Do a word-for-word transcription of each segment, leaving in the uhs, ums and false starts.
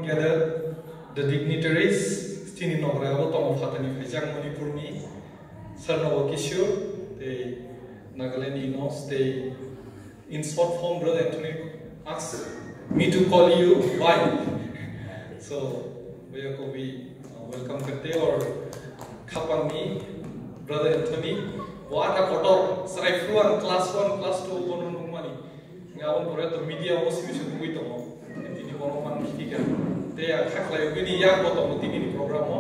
Gathered the dignitaries, chini nogra bo tongo phatani phaijak Manipurni, Sarnawa Kishore, tei Nagalandni Inos, tei in short form, Brother Anthony asked me to call you by. So, we are kobi, uh, welcome karte or khapangni Brother Anthony, bo ata kotor, sarai phuru ang class one, class two bono nungmani. Nga aboni pore to media o simi se nugui tongo. Tini bono man khika. Tei ang khaklai bini yak bo tongo tini ni program o.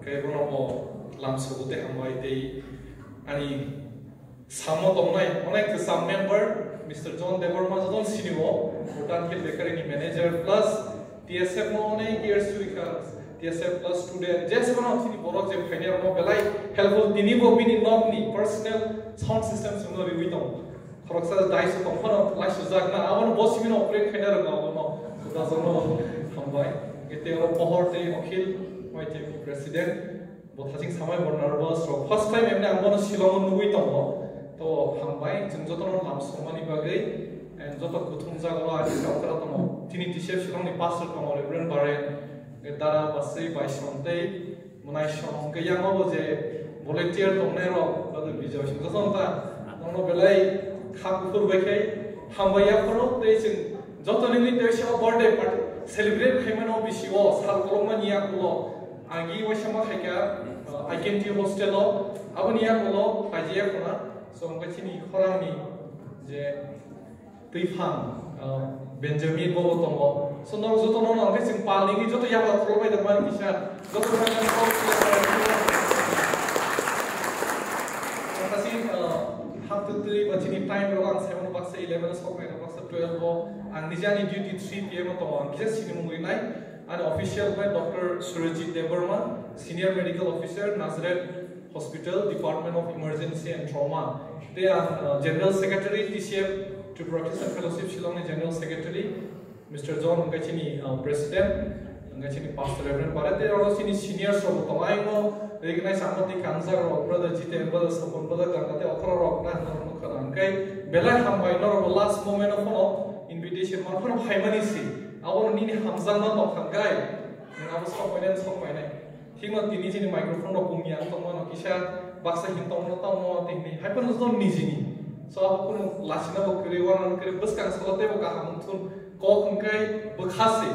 Khe bono bo lam sogo tei hambai tei ani samo tongnai onek kwcham member Mister John Debbarma joton sini o Bhutan Hill Bakery ni manager plus T S F no onek years to ikha T S F plus student jesmano chini borok je phainai rok no belai helpful tini bo bini nok ni personal sound system songno riwi tongo. Khoroksa dai se tongphano lai sujak na, abono bo simi no operate khaina rwngma abono. Sujak no hambai. Ete oro pohor tei Akhil, Y T F ni president. Bo thaching samai bo nervous rok. First time emni ang bono Shillong o nugui tongo. To hambai, chwng jotono lam songmani bagwi. And joto kuthum jagao ani chao kara tongo. Tini T C F Shillong ni pastor tongo, Reverend Baren, Dara Basri, Baisong tei Mwnai song hwnkhe yang obo je volunteer tongnai rok, abo bijao sing joto wng ta. Nono belai kha kuphur bai khai hambai ya phano tei chwng joto nini tei se o birthday party celebrate khaimano bisi o sal kolokma ni yakulo agi waisa ma khaika, uh, I K M T hostel o aboni yakulo paijaya khuna. So hwnkhe chini khorang ni je Twi phang, uh, Benjamin bobo tongo. So, norok joto no nangkhe chwng pal nini joto yakla khulumbai tongmani kisa. Joto no nangkhe kok kisa. Kasi, uh, hap tu twi ba chini time rok ang seven baksa eleven o sok nai baksa twelve o. Ang nijani duty three P M o tongo. Ang kisa sini mungwi nai. Ani official by Doctor Surajit Debbarma, Senior Medical Officer, Nazareth Hospital, Department of Emergency and Trauma. Tei ang, uh, General Secretary, T C F Tripura Christian Fellowship, Shillong ni General Secretary, Mister John, hwnkhe chini, uh, President, hwnkhe chini Pastor Reverend Bare, tei oro chini seniors rok tongo, ayung recognize ang tei kanjak rok, Brother Jiten, Brother Sopon, Brother Ganga, tei okra rok na hwnwi khwna hwnkhe belai hambai norok last moment o phano invitation man phano phaimani si, abo nini hamjakma tong kha hwnkhe nwng abo sok painai, sok painai. Thikno tini chini microphone rok bung yang tongmano kisa baksa hin tongmano tamo tini hai phano joto nijini. So abo kunu lachina bo kwrwi, uanano kwrwi, bwskang salo teibo kaham wngthun kok hwnkhe bwkha se.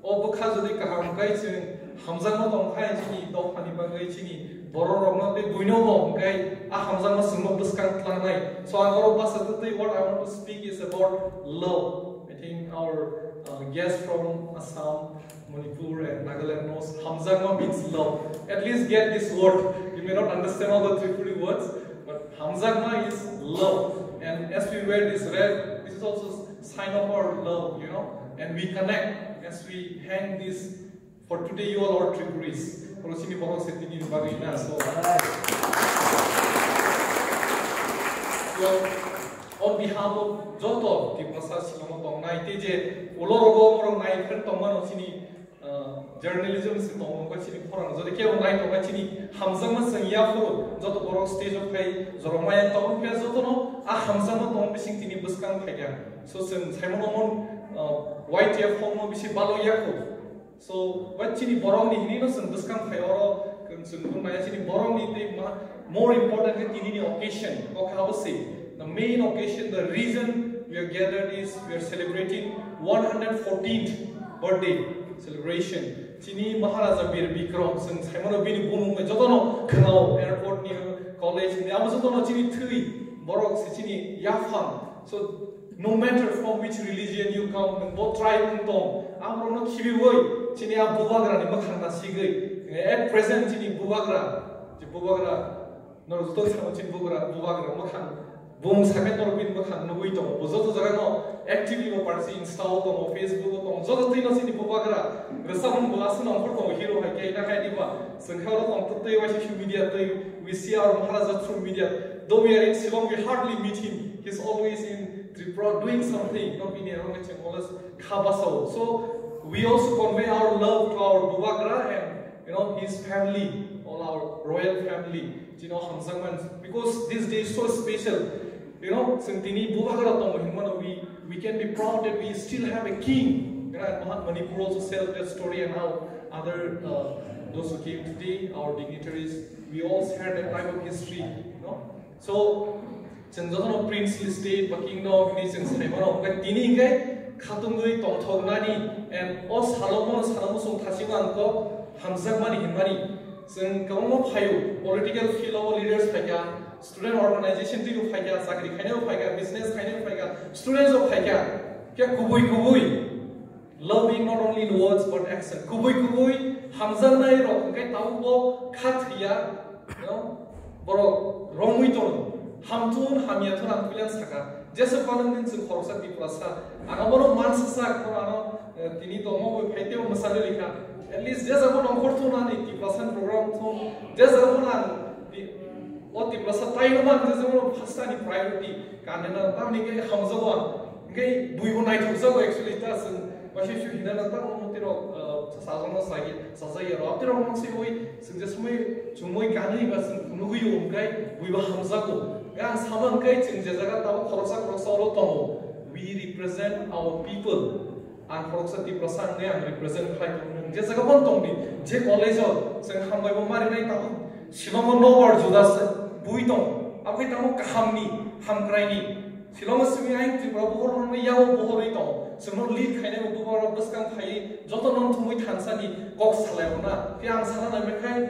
O bwkha jodi kaham hwnkhe chwng hamjakma tong khai chini dophani bagwi chini borok rokno tei buino bo hwnkhe a hamjakma chwngno bwskang tlangnai. So ang oro basa twtwi what I want to speak is about love. I think our, uh, guest from Assam, Manipur and Nagaland knows hamjakma means love. At least get this word. You may not understand all the Tripuri words, but hamjakma is love. And as we wear this red, this is also sign of our love, you know. And we connect as we hang this for today you all are Tripuris. Kono sini borok se tini bagwi na so. So, on behalf of joto Tiprasa Shillong tongnai tei je ulo rogo morok nai friend tongmano chini, uh, journalism se tongmani chini khorang jodi kebo nai tongmani chini hamjakma chwng ya phuru joto borok stage of khai jorok maya tong khe jotono a hamjakma tong bising tini bwskang phaikha. So chwng saimano mon, uh, Y T F hokno bisi balo ya khu. So, but chini borokni hinino chwng bwskang khai oro, chwng nuknaya chini borokni tei ma-, more important khe tinini occasion, o kha abo se. The main occasion, the reason we are gathered is we are celebrating one hundred fourteenth birthday celebration. Chini Maharaja Bir Bikram, chwng saimano bini bumung bai jotono khwnao, airport ni, college ni, abo jotono chini thwi, borok se chini yaphang. So, no matter from which religion you come, nwng bo tribe nwng tong, aborokno khibiwi chini a bubagrani mwkhang nasigwi, at present chini bubagra, je bubagra, norok joto samo chini bubagra, bubagra mwkhang, bumung sakhe norok bini mwkhang nugwi tongo. Bo joto jagano actively bo parsi Insta o tongo, Facebook o tongo, joto twino chini bubagra, rwchapmung bo aswk nongkhor tongo, hero hai khe, na hai diba, chwng khe oro tong twi waisa social media twi, we see our Maharaja through media, though we are in Shillong, we hardly meet him, he's always in Tripura doing something, you know, bini aro nge cheng always kha basao. So we also convey our love to our Bubagra and, you know, his family, all our royal family, you know, hamjakman, because this day is so special. You know, chwng tini Bubagra tongo hinmano, we, we can be proud that we still have a king. And Maha-, Manipur also shared that story, and how other, uh, those who came today, our dignitaries, we all share that type of history, you know. So, chwng jotono princely state ba kingdom hwnwi chwng sai mano, hwnkhe tini hwnkhe khatungwi tongthoknani, and o salo mono salo muchung thachima ang kok hamjakmani hinmani. Chwng kwbangma phaio, political field o leaders phaikha, student organization twibo phaikha, chakri khainaibo phaikha, business khainaibo phaikha, students bo phaikha. Khe kubui kubui loving not only in words but action. Kubui kubui hamjaknai rok hwnkhe tabukbo kha thwiya, no? Borok romwi tono. Hamthun hamya thun ang puilang saka. Jesa panang din chwng khoroksa Tiprasa. Ang abono mansa sak, ano, eh, tini to mo bai phai tebo mwsali rikha. At least jesa bo nongkhor thun ani Tiprasa program thun. Jesa bo nang ti-, o Tiprasa taino man jesa bo first ani priority. Kanena tamni ke hamjago ang. Hingke buibo naithokjago actually ta chwng waisa waisa hinana ta omo tiro, eh, sajano sagi, sajaya ro. Tiro mangsi oi chwng je somoi chumoi kanwi ba chwng phunugwi o hwnkhe buibo hamjago. Ang sama hwnkhe chwng je jaga tabuk khoroksa khoroksa oro tongo. We represent our people. Ang khoroksa Tiprasa hwnkhe ang represent khlai tongo. Je jaga phano tongdi, je college o chwng hambai bo marinai tabuk Shillong o nobar juda se bui tongo. Aboni tamo kahamni, hamkraini. Shillong o simi ain Tripura buhor rokni yago buhorwi tongo. Chwngno lead khainai bo buhor rok bwskang phaiwi joto nong thumwi thansani kok salai rokna. Khe ang sana naimakhai,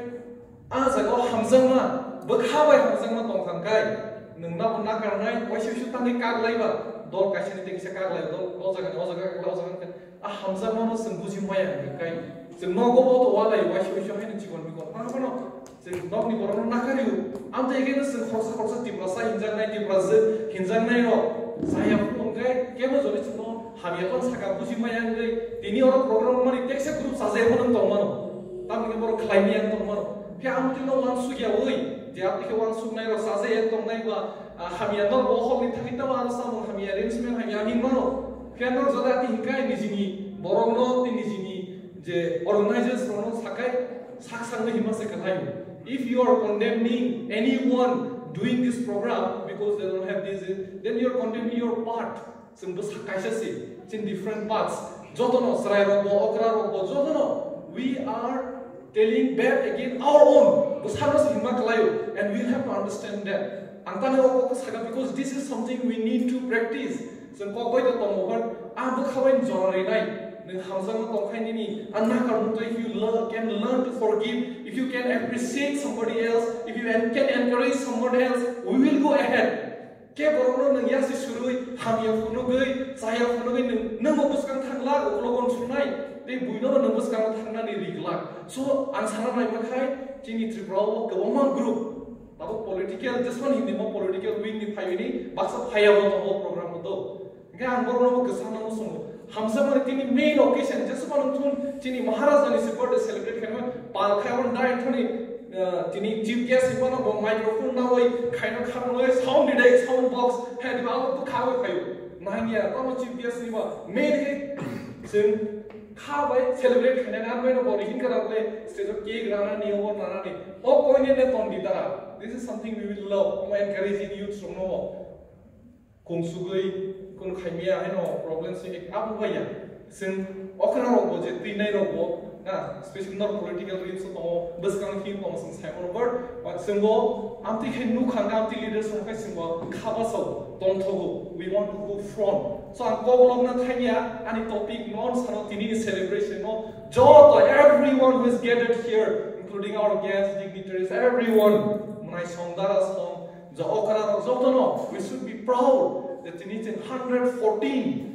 a jaga o hamjakma, bwkha bai hamjakma tongkha hwnkhe, nwng nabo nakarnai, waisa waisa tangwi kaklaiba, dol kaisani tei kisa kaklai, dol o jaga ni o jaga kaklai, o jaga ni a hamjakmano chwng buji maya hwnkhe kai. Chwng nogo bo to walai, waisa waisa haino chikon mikon. Tamo phano chwng nokni borokno nakario. Amtwi khe no chwng khoroksa khoroksa Tiprasa hinjaknai, Tiprasa hinjaknai rok. Chaya phuru hwnkhe kebo jori chwngno hamya phano saka buji maya hwnkhe. Tini oro program mani teksa group sajai phano tongmano. Tamni khe borok khlai maya tongmano. Khe amtwi no wansukya oi, je amtwi khe wansuknai rok sajai tongnai ba, ah, hamya no bo hol ni thangwi tamo aro samung hamya arrangement hamya hinmano. Khe no jora ti hingkai nijini borok no ti nijini je organizers rok no sakai sak sakno hima se kwlai. If you are condemning anyone doing this program because they don't have this, then you are condemning your part. Chwng bwsa kaisa se, chini different parts. Jotono, chwrai rok bo, okra rok bo, jotono, we are telling back again our own. Bwsano se hima kwlaio, and we have to understand that. Ang tani o kok saka because this is something we need to practice. Chwng kok bai to tongo, but a bwkha bai jora rinai. Nwng hamjakma tongkhainini, a nakar mutwi, if you learn, can learn to forgive, if you can appreciate somebody else, if you en-, can encourage someone else, we will go ahead. Khe borokno nwng yasi surwi, hamya phunugwi, chaya phunugwi nwng, nwng bo bwskang thangla, uklogo unsuknai, tei buinobo nwng bwskango thangnani ri glak. So, ang sana naimakhai, chini Tripura o kwbangma group, abo political, jesmani hindi mo political wing ni phaiwini, baksa phaiya bo tongo program o do. Hingke ang borokno bo kwchangno muchungo. Hamjakmani tini main occasion, jesmano thun chini Maharaja ni se birthday celebrate khaima, pal khai abo dai thani, ah, tini chief guest ni bono bo microphone nawi khaina kharnoi sound ni dai sound box, hai diba abo bwkha bai khaio. Nangya, tamo chief guest ni ba main khe chwng kha bai celebrate khaina nang bai no bo ring kara ble stage o cake rana ni, obo rana ni. O koine ne ton di tara. This is something we will love. Omo encouraging youth from no. Kungsugwi, kun khaimya haino problem se abo baya. Chwng okra rok bo je twinai rok bo, na, special nor political reels o tongo, bwskang thim tongo chwng sai mano, but, but chwng bo amtwi khai nukha, amtwi leaders rok khai chwng bo khaba sao, tongthogo, we want to go front. So ang kok lokna thangya, ani topic non sano tini ni celebration no, joto, everyone who is gathered here, including our guests, dignitaries, everyone, mwnai song, dara song, je okra rok jotono, we should be proud that tini chwng hundred fourteen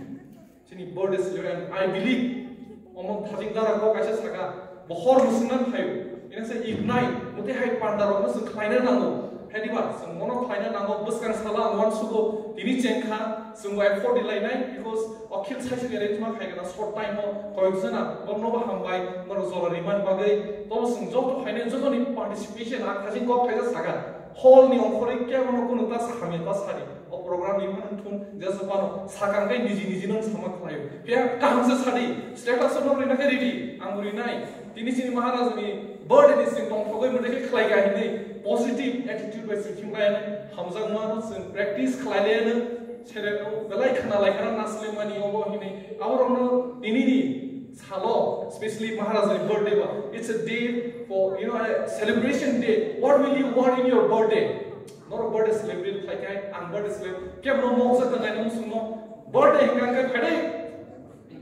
chini birthday celebrate, and I believe, omo thajing dara kok kaisa saka, bo hor musungna phaio, ina se ignite, mute hai panda rok no chwng khlaina nango, hai diba, chwng mono khlaina nango, bwskang sala ang uansugo, tini chengkha, chwng bo effort di lainai, because o khil saising arrangement khai kana short time o, koyok jona, borno bo hambai, borok jora rimani bagwi, tobo chwng joto phainai, jotoni participation, ang thajing kok khaisa saka, hall ni ongkhorwi kebono kunu ta samya ta sari, o program ni mani thun, jesa pano, sakang kai niji niji nang sama khlaio, phiya kaham se sadi, status no rina khe ready, ang rinai, tini chini Maharaj ni birthday ni sing tongthogwi mani khe khlai ga hinwi, positive attitude bai sing khim khlai nai, hamjakma no chwng practice khlai le nang, Sere belai khna lai khna nasle mani obo hini. Aborokno tinini salo, specially Maharajani birthday ba, it's a day for, you know, a celebration day. What will you want in your birthday? Norok birthday celebrate khai khai, ang birthday celebrate. Kebo no moksa tangai nung sungno birthday hingka hingka phai dai.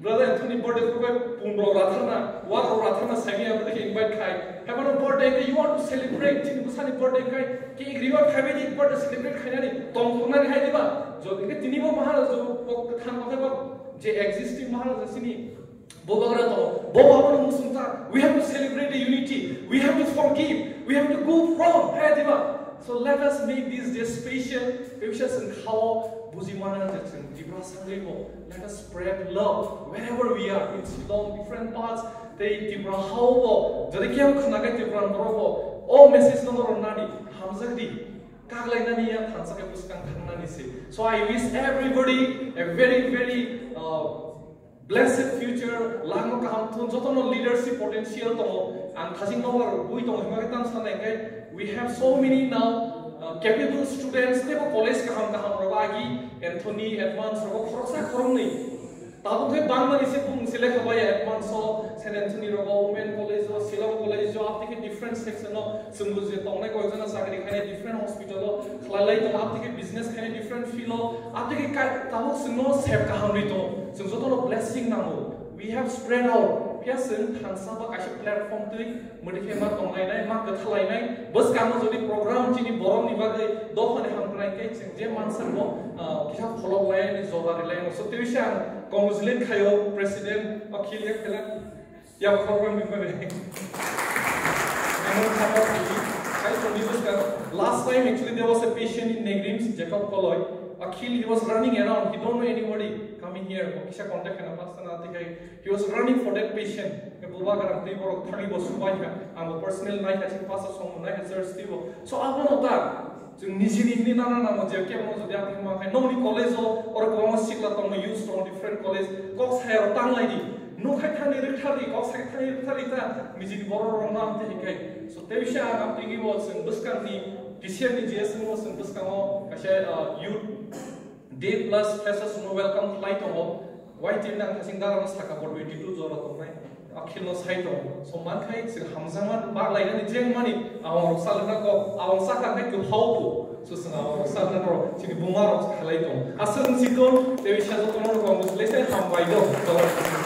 Brother Anthony birthday ko pun rok ratharna, wa rok ratharna sami abdike invite khai. Habo no birthday ke you want to celebrate, chini bwsani birthday khai, cake riwa khai bai di birthday celebrate khai nani, tong tong nani hai diba. Jodi ke tini bo Maharaj jo pok than ko khai ba, je existing Maharaj sini bo bagra to, bo bagra no musung ta. We have to celebrate the unity. We have to forgive. We have to go from hai diba. So let us make this day special. Pebisa sing khao buji mana je sing dibra sangri bo. Let us spread love wherever we are, in Shillong, different parts, tei Tripura hao bo, jodi khe ang khna khe Tripura borok bo, o message no norok nani, hamjak di, kaglai nani ya thansa khe bwskang thang nani se. So I wish everybody a very, very, uh, blessed future, langno kaham thun, jotono leadership potential tongo, ang thasing nokbar bui tongo, hima khe tang sanai khe, we have so many now, uh, capable students, tei bo college kaham kaham rok agi, Anthony, Edmonds rok khoroksa khoroknwi. Tabuk khe bangmani se bung se lekha bai Edmonds o, Saint Anthony rogo, Women College o, Shillong College o, abtike different section o, chwng bo je tongnai koyekjona chakri khainai different hospital o, khlai lai tongo, abtike business khainai different field o, abtike ka-, tabuk chwngno sep kaham ri tongo, chwng jotono blessing nango. We have spread out, phiya chwng thansa ba kaisa platform twi Mwdikhe ma tonglainai, ma kwthalainai, bwskango jodi program chini borokni bagwi dophani hamkrai khe chwng je mansa bo, ah, kisa pholok lainai, joba rilainai. So, tei se ang congratulate khaio President Akhil Yakhela. Ya program ni bagwi. Ang kha ba phili, khai tongni bwskang. Last time actually there was a patient in Negrims, Jacob Koloi. Akhil, he was running around, he don't know anybody coming here. Kisa contact khaina pastor na, tei khai He was running for that patient. Ke buba garang tei borok thani bo subai kha. Ang bo personal nai kha, chini pastor song nai kha, church tei bo. So abo no ta. Chwng nijini hini nana namo je kebo no jodi ang ma khai. Nokni college o oro kwbangma sikla tongo, youth tongo, different college. Kok saya ro tang lai di. No khai thani rwk thar di, kok sai thani rwk thar di ta. Nijini borok rok no ang tei khai. So tei bisa ang tini bo chwng bwskang ni T C R ni G S ni bo chwng bwskango kaisa, uh, youth Day plus freshers no welcome khlai tongo. Y T N ang thasing dara no saka bo twenty two jora tongnai. Akhil no sai tongo. So man khai chwng hamjakma bak lainani jeng mani awang rok salna kok, awang sakha khai kwhao bo. So chwng awang rok salna rok chini buma rok khlai tongo. Aswk wng sikon, tei sa joto no rok wng lai sai hambai do.